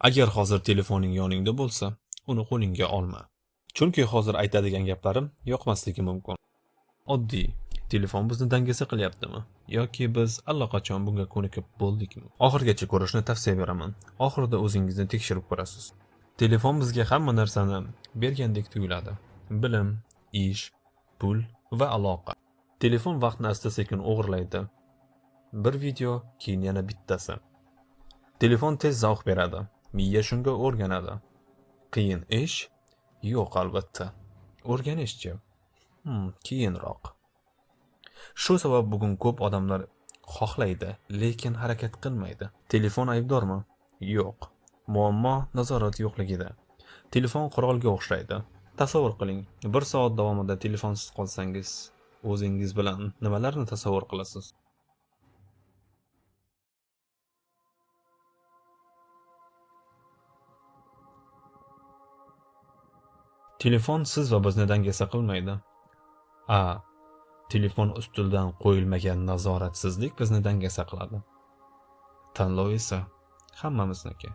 Agar hozir telefoning yoningda bo'lsa, uni qo'lingga olma. Chunki hozir aytadigan gaplarim yoqmasligi mumkin. Oddiy telefon bizni dangasa qilyaptimi yoki biz allaqachon bunga ko'nikib bo'ldikmi? Oxirigacha ko'rishni tavsiya beraman. Oxirida o'zingizni tekshirib ko'rasiz. Telefon bizga hamma narsani bergandek tuyuladi. Bilim, ish, pul va aloqa. Telefon vaqtni asta-sekin o'g'irlaydi. Bir video, keyin yana bittasi. Telefon tez zavq beradi. Miya shunga o'rganadi. Qiyin ish? Yo'q, albatta. O'rganishchi? Keyinroq. Shu sabab bugun ko'p odamlar xohlaydi, lekin harakat qilmaydi. Telefon aybdormi? Yo'q. Muammo nazorat yo'qligida. Telefon qurolga o'xshaydi. Tasavvur qiling, bir soat davomida telefonsiz qolsangiz, o'zingiz bilan nimalarni tasavvur qilasiz? Telefon siz va bizni dangasa qilmaydi. A, telefon ustidan qo'yilmagan nazoratsizlik bizni dangasa qiladi. Tanlov esa hammamizniki.